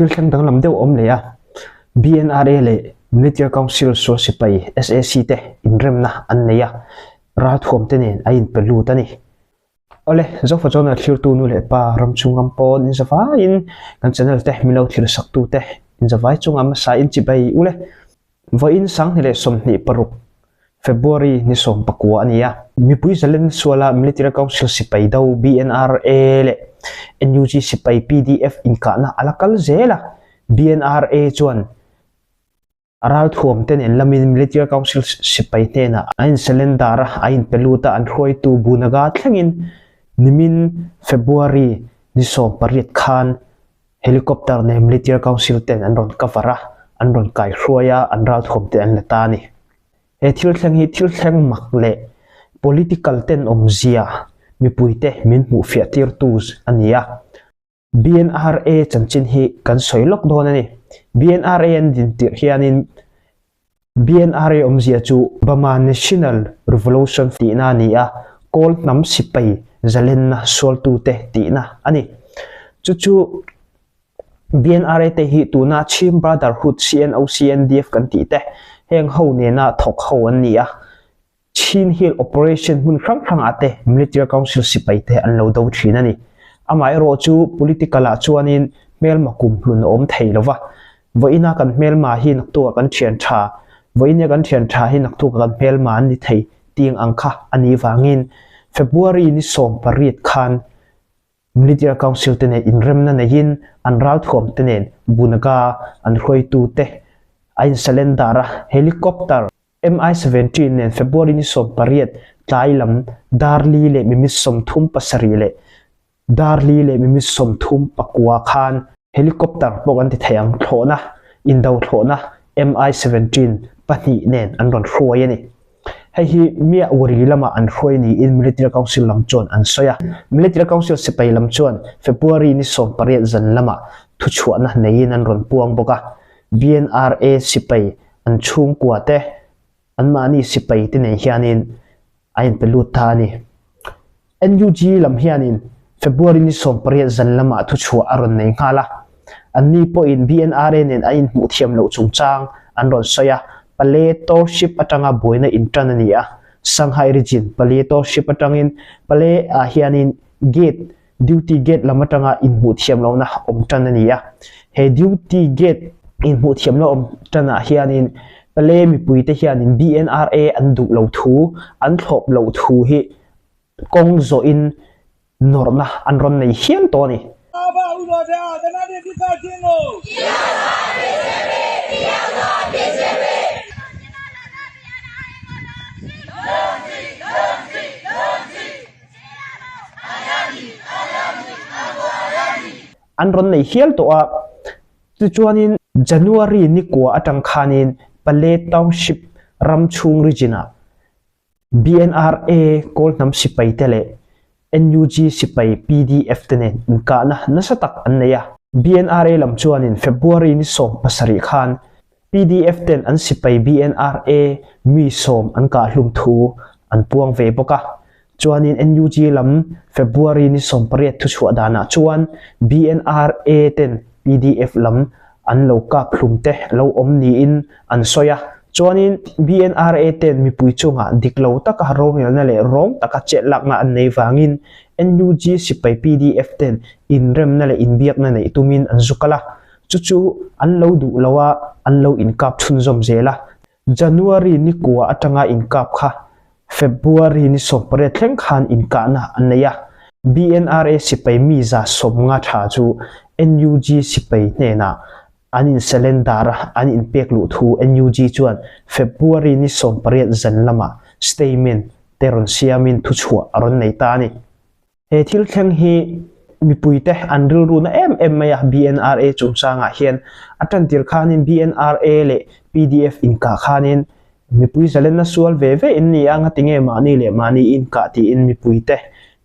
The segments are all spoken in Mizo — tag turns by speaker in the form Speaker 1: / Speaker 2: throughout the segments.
Speaker 1: Thil thleng danglam deuh awm leh a, BNRA leh Military Council sual sipai SAC te inremna an nei a, ralthuam te nen a inpe lut a ni. Awle, Zofa Journal thlirtu nu leh pa ramchhung ram pawn inzavaiin kan channel te min lo thlir saktu te inzavai chunga hmasa in chibai ule. Vawiin 2026 February ni 19 a ni a, mipui zalen suala Military Council sipai do BNRA leh NUG sipai PDF inkahna a la kal zel a, BNRA chuan a ralthuam te nen lamin Military Council sipai hnenah a insurrender a, a inpe lut a, an hruaitu Bunaga thlengin nimin February ni 18 khan Helicopter nen Military Council ten an rawn cover a, an rawn kai hruai a, an ralthuam te an la ta a ni. He thil thleng hi thil thleng mak leh political tenawmzia mipuite min hmuhfiah tirtu a ni a. BNRA chanchin hi kan sawi lawk dawn a ni. BNRA an din tirh hianin BNRA awmzia chu Burma National Revolution tihna a ni a, Kawl hnam sipai zalenna sualtute tihna a ni. Chu chu BNRA te hi tuna Chin Brotherhood, CNO, CNDF kan tih te, heng ho nena thawk ho an ni a. Chin Hill Operation hmun hrang hrangah te Military Council sipai te an lo do thin a ni. Amaherawh chu political ah chuanin hmelma kum hlun a awm thei lo va, vawiina kan hmelma hi naktukah kan thian tha, vawiina kan thian tha hi naktukah kan hmelma an ni thei tih ang kha a nih vangin February ni 18 khan Military Council te nen inremna neiin an ralthuam te nen Bunaga an hruaitu te a insurrender a, helicopter MI-17 nen February ni 18 tlai lam dar li leh mimit 37 leh dar li leh mimit 39 khan helicopter pawh kan ti thei ang thlawhna, indo thlawhna MI-17 pahnih nen an rawn hruai a ni. Hei hi Myauri lamah an hruai niin Military Council lam chuan an sawi a. Military Council sipai lam chuan February ni 18 zan lamah thuchhuahna neiin an rawn puang bawk a. BNRA sipai an chhungkua te, anmahni sipai te nen hianin a inpe lut ta a ni. NUG lam hianin February ni 18 zan lamah thuchhuah a rawn nei nghal a, anni pawhin BNRA nen a inhmuh thiam loh chungchang an rawn sawi a, Pale Township atanga buaina intan a ni a, Shanghai region Pale Township atangin Pale ah hianin gate Duty gate lam atanga inhmuh thiam lohna awm tan a ni a. He duty gate inhmuh thiam loh awm tanah hianin Pale mipuite hianin BNRA an duh lo thu, an thlawp loh thu hi kawng zawhin nawrhna an rawn nei hial tawh a ni. An rawn nei hial tawh a, tichuanin January ni kua atang khanin Pale Township ram chhung region-ah BNRA Kawl hnam sipai te leh NUG sipai PDF te nen inkahna nasa tak an nei a. BNRA lam chuanin February ni 17 khan PDF ten an sipai BNRA mi sawm an kahhlum thu an puang ve bawk a. Chuanin NUG lam February ni 18 thuchhuah danah chuan BNRA ten PDF lam an lo kaphlum te lo awm niin an sawi a. Chuanin BNRA ten mipui chungah dik lo taka rorelna leh rawng taka chetlakna an nei vangin NUG sipai PDF ten inremna leh inbiakna neih tumin an zu kal a. Chu chu an lo duh lo a, an lo inkap chhunzawm zel a. January ni kua atanga inkap kha February ni 18 thleng khan inkahna an nei a. BNRA sipai mi 50 tha chu NUG sipai hnenah an insurrender a, an inpek luh thu NUG chuan February ni 18 zan lamah statement te rawn siamin thuchhuah a rawn nei ta a ni. He thil thleng hi mipuite an rilru na em em mai a, BNRA chungchangah hian a tantir khanin BNRA leh PDF inkah khanin mipui zalenna sual ve ve in ni a, ngatinge mahni leh mahni inkah tiin mipuite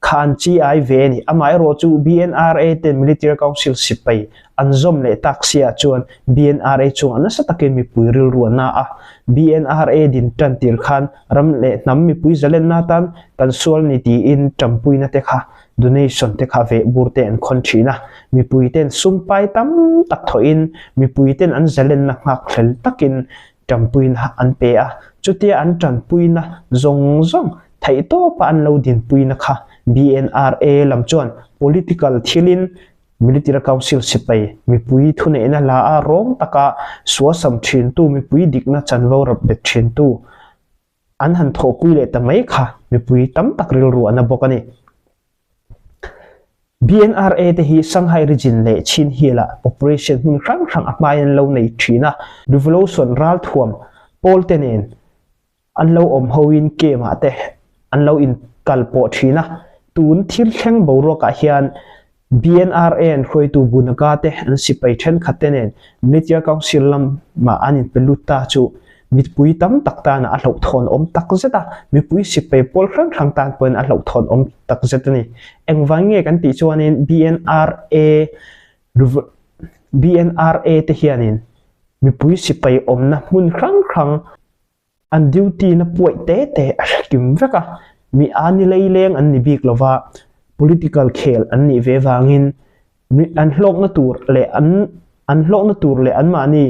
Speaker 1: kha an chi ai ve a ni. Amaherawhchu BNRA ten Military Council sipai an zawm leh tak si ah chuan BNRA chungah nasa takin mipui rilru a na a. BNRA din tan tir khan ram leh hnam mipui zalenna atan kan sual ni tiin tanpuina te kha donation te kha veh bur te an khawn thin a. Mipui ten sum pai tam tak thawhin mipui ten an zalenna nghak hlel takin tanpuina an pe a. Chutia an tanpuina zawng zawng theihtawpa an lo dinpuina kha BNRA lam chuan political thilin Military Council sipai mipui thuneihna hla a rawng taka suasam thintu mipui dikna chanvo rap bet thintu an han thawhpui leh ta mai kha mipui tam tak rilru a na bawk a ni. BNRA te hi Shanghai region leh Chin Hill-ah operation hmun hrang hrang a hmain an lo nei thin a, Revolution ralthuam pawl te nen An lo awm hoin camp-ah te an lo inkal pawh thin a, tun thil thleng boruakah hian BNRA an hruaitu Bunaga te an sipai thenkhat te nen Military Council lamah an inpe lut ta chu mipui tam tak tana a hlauhthawn awm tak zet a, mipui sipai pawl hrang hrang tan pawhin a hlauhthawn awm tak zet a ni. Engvang nge kan tih chuanin BNRA BNRA te hianin mipui sipai awmna hmun hrang hrang An duty na puaih te te a hre kim vek a, mi a ni leileng an ni bik lova, political khel an nih ve vangin mi an hlawkna tur leh an an hlawkna tur leh anmahni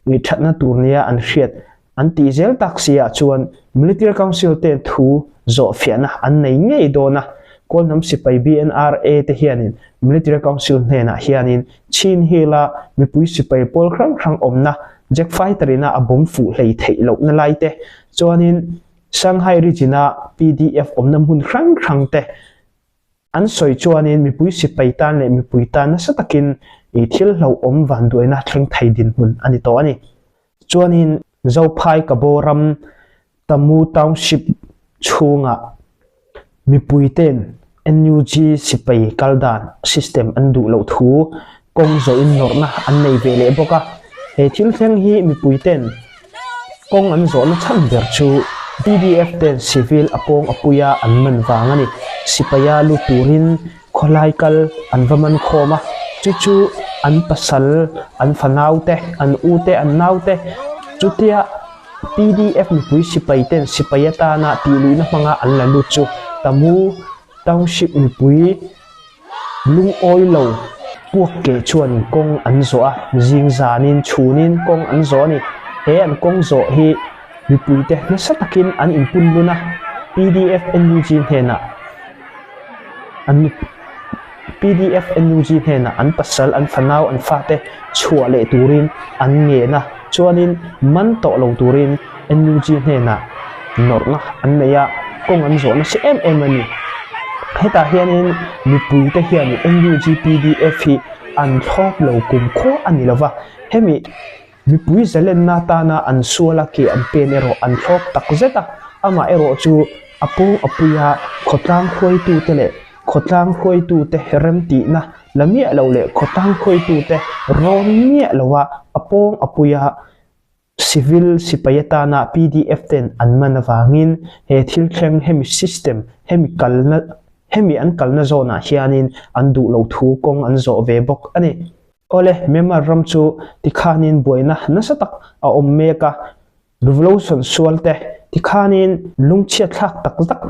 Speaker 1: ngaihthatna tur nia an hriat an tih zel tak si ah chuan Military Council ten thu zawhfiahna an nei ngei dawn a, Kawlhnam sipai BNRA te hianin Military Council hnenah hianin Chin Hill-a mipui sipai pawl hrang hrang awmna Jack Fighter ina a bawm fuh hlei theih lohna lai te chuanin Shanghai region-a PDF awmna hmun hrang hrang te an sawi chuanin mipui sipai tan leh mipui tan nasa takin ih thil hlauhawm vanduaina thleng thei dinhmun a ni tawh a ni. Chuanin Zophai Kabaw ram Tamu Township chhungah mipuite'n NUG sipai kal dan system an duh loh thu kawng zawhin nawrhna an nei ve leh bawk a. He thil thleng hi mipuite'n kawng an zawhna chhan ber chu PDF te'n civil a pawng a puia an man vang a ni. Sipaia lut turin khawlai kal an va man khawm a, chu chu an pasal, an fanaute, an ute, an naute chutia PDF mipui sipai ten sipai atana tih luihna hmanga an la lut chu Tamu Township mipui lungawi lo puak keh chuan kawng an zawh a, zing zanin chhunin kawng an zawh a ni. He an kawng zawh hi mipuite nasa takin an inpun lun a, PDF NUG hnenah an PDF NUG hnenah an pasal, an fanau, an fate chhuah leh turin an ngen a, chuanin man tawh lo turin NUG hnenah nawrhna an nei a, kawng an zawh nasa em em a ni. Hetah hianin mipuite hian NUG PDF hi an thlawp lo kumkhua a ni lova, hemi Mipui zalenna atana an suala ke an pen erawh an thlawp tak zet a, amah erawh chu a pawng a pui a, khawtlang hruaitute leh khawtlang hruaitute remtihna la miah lo leh khawtlang hruaitute rawn miah loa a pawng a pui a, civil sipai atana PDF ten an man avangin he thil thleng hemi system hemi kalna hemi an kalna zawnah hianin an duh lo thu kawng an zawh ve bawk a ni. Awle, Myanmar ram chu tikhanin buaina nasa tak a awm mek a, revolution sual te tikhanin lungchhiat thlak tak tak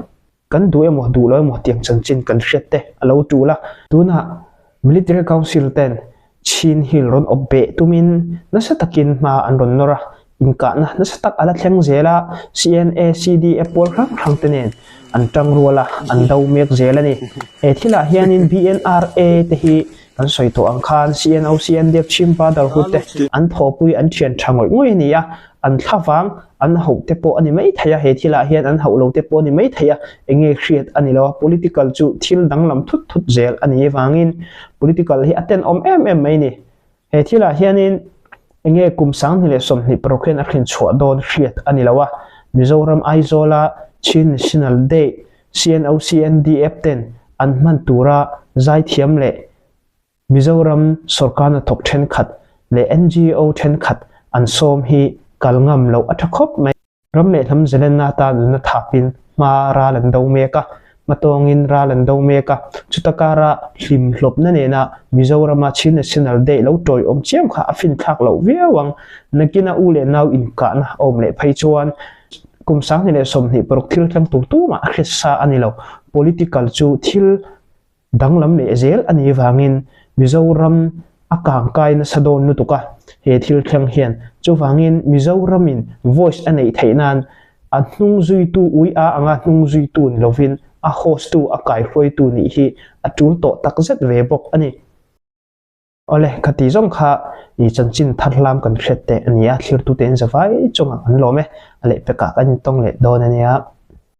Speaker 1: kan duh emaw duh lo emaw tiang chanchin kan hriat te a lo tul a. Tunah Military Council ten Chin Hill rawn awp beh tumin nasa takin hma an rawn nawr a, inkahna nasa tak a la thleng zel a, CNA, CDF pawl hrang hrang te nen an tang rual a, an do mek zel a ni. He thilah hianin BNRA te hi Kan sawi tawh ang khan CNO, CNDF, Chhim Brotherhood te an thawhpui an thian tha ngawih ngawih a ni a, an thlavang an hauh te pawh a ni mai thei a, he thilah hian an hauh lo te pawh a ni mai thei a, eng nge hriat a ni lo a, political chu thil danglam thut thut zel a ni avangin political hi a tenawm em em mai a ni. He thilah hianin eng nge kum 2026 hian a hrin chhuah dawn hriat a ni lo a, Mizoram Aizawla Chin National Day CNO CNDF ten an hman tura zaithiam leh Mizoram sawrkar hnathawk thenkhat leh NGO thenkhat an sawm hi kal ngam loh a tha khawp mai. Ram leh hnam zelenna atan nunna thapin hma ral an do mek a. Hmatawngin ral an do mek a, chuta kara hlimhlawpna nena Mizorama Chin National Day lo tawiawm chiam kha a finthlak loh viau ang. Nakina u leh nau inkahna a awm leh phei chuan kum 2026 thil thleng tur tumah a hriat sa a ni lo. Political chu thil danglam leh zel a nih vangin Mizoram a kangkai nasa dawn lutuk a, he thil thleng hian. Chuvangin Mizoramin voice a neih theih nan a hnung zuitu ui a anga hnung zuitu ni lovin a host tu, a kaihruaitu nih hi a tul tawh takzet ve bawk a ni. Awle, khati zawng kha i chanchin thar hlam kan hriat teh a ni a, thlirtute in zavai chungah an lawm e, a lehpekah kan intawng leh dawn a nia.